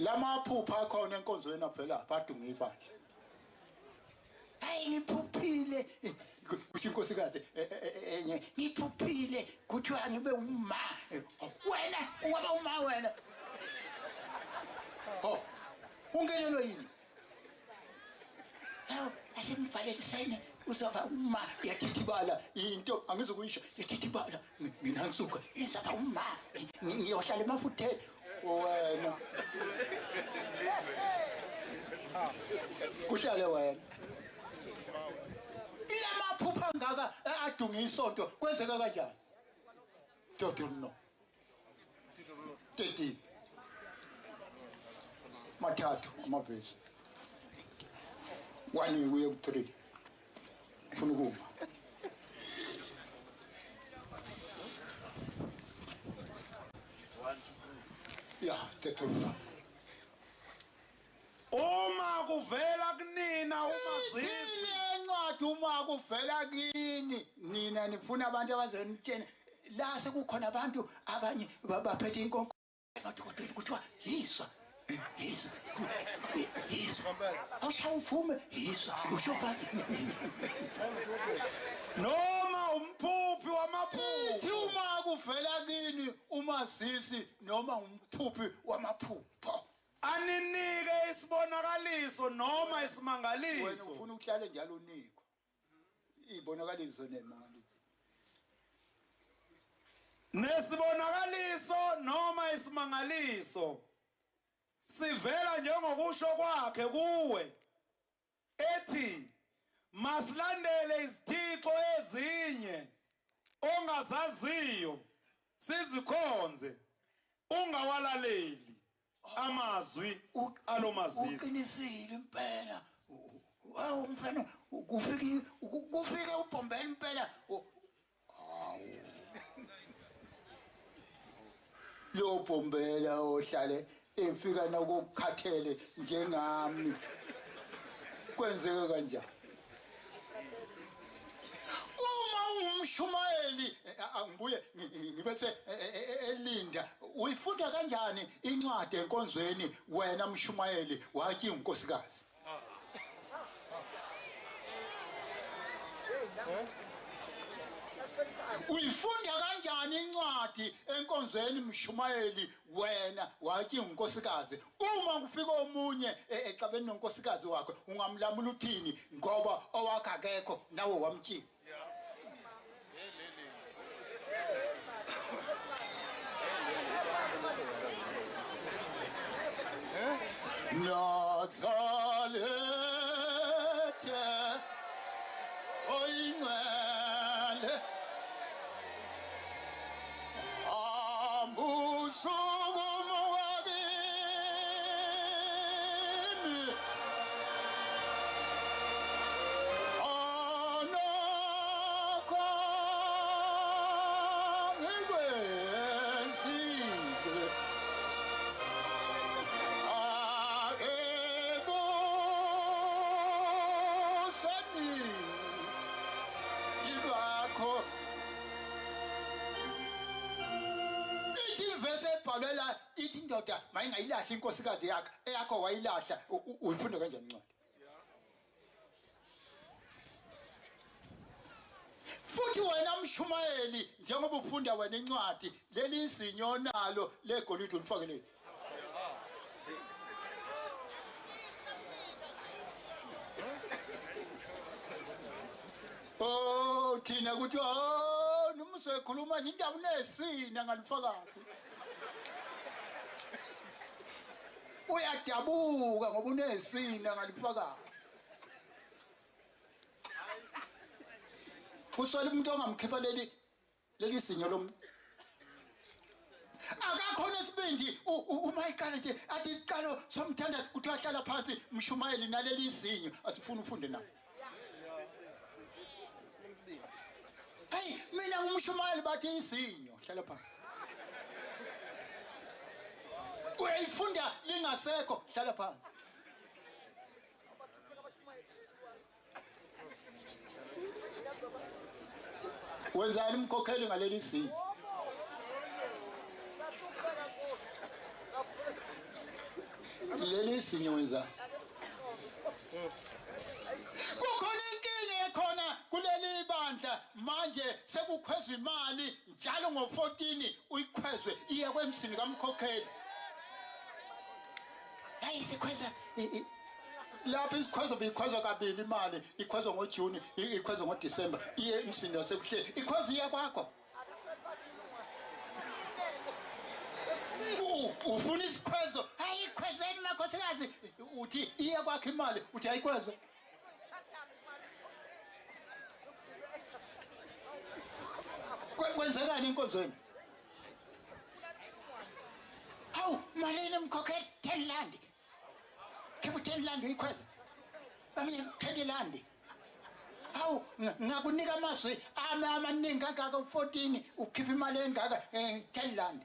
Lamaphupha akhona enkonzweni avela badunga ibandla. Hayi ngiphuphile kusho inkosikazi enye, ngiphuphile kuthiwa ngibe uma wena, ungaba uma wena. Oh, ungenelwe yini? Hawu, asimvalelisene uzoba uma. Yathithibala into angizukuyisho, yathithibala mina ngisuka ngizaba uma ngiyohlala emafutheni wena. Kuhlale wena. Ilamaphupha angaka adunga isonto kwenzeka kanjani? Deuteronomy 13 mathathu amavesi 1 kuye ku3. Ufuna ukuma. Ya, Deuteronomy. Uma kuvela kunina umazisi incwadi, uma kuvela kini nina nifuna abantu abazonitshena la sekukhona abantu abanye baphethe inkonko emadokotela kuthiwa yiswa yiswa yiswa awushawuvume yiswa usho phansi noma umphuphi wamaphupho. Uma kuvela kini umazisi noma umphuphi wamaphupho, aninike isibonakaliso noma isimangaliso. Wena ufuna ukuhlale njalo unikwa ibonakaliso nemangaliso. Nesibonakaliso noma isimangaliso sivela njengokusho kwakhe kuwe, ethi masilandele izithixo ezinye ongazaziyo sizikhonze, ungawalaleli amazwi alomazisi. Uqinisile impela. Awu mfana, kufike kufike ubhombela impela. Hawu. Lo bhombela ohlale efika nokukhathele njengami. Kwenzeke kanjani? Uma ungumshumayeli angibuye ngibese elinda, uyifunda kanjani incwadi enkonzweni wena mshumayeli wathi unkosikazi? Uyifunda kanjani incwadi enkonzweni mshumayeli wena wathi unkosikazi? Uma kufika omunye exabeni nonkosikazi wakhe ungamlamula uthini ngoba owakhe akekho nawe wamtshila? Nazareth oyingcwele ambusuku wakini anakho ngikwenzile ebuseni ibakho. Ithi ivesi ebhalwe la ithi indoda mayingayilahli inkosikazi yakhe, eyakho wayilahla. Uyifunda kanjani incwadi? Futhi wena mshumayeli njengoba ufunda wena incwadi, leli izinyo nalo legolide ulifake leli. Oh thina kuthi oh noma usekhuluma nje indaba unesina ngalifakaphi. Uyadabuka ngoba unesina ngalifakaphi. Kuswela umuntu ongamkhipha leli zinyo lomuntu. Akakhona isibindi uma iqala nje athi iqalo somthanda kuthiwa hlala phansi mshumayeli naleli zinyo asifuna ufunde naye. Hey mina ngumshumayeli bathi izinyo hlala phansi. Uyayifunda lingasekho hlala phansi. Wenzani umkhokheli ngaleli zinyo? Leli sinye wenza. Kukhona inkinga ekhona kuleli bandla manje, sekukhwezwa imali njalo ngo-14 uyikhwezwe iye kwemsini kamkhokheli. Hayi, sikhweza lapho isikhwezo beyikhwezwa kabili imali, ikhwezwa ngoJuni, ikhwezwa ngoDisemba, iye emsini wasekuhleni, ikhwezwa iye kwakho. Ufuna isikhwezo, hayi ikhwezeni makhosikazi, uthi iye kwakho imali, uthi ayikhwezwe. Kwenzekani enkonzweni? Hawu, malini mkhokheli? 10 rand. Khipha 10 rand uyikhweza. Bamye 20 rand. Hawu, ngakunika amazwi ami amaningi kangaka u-14, ukhipha imali engaka 10 rand.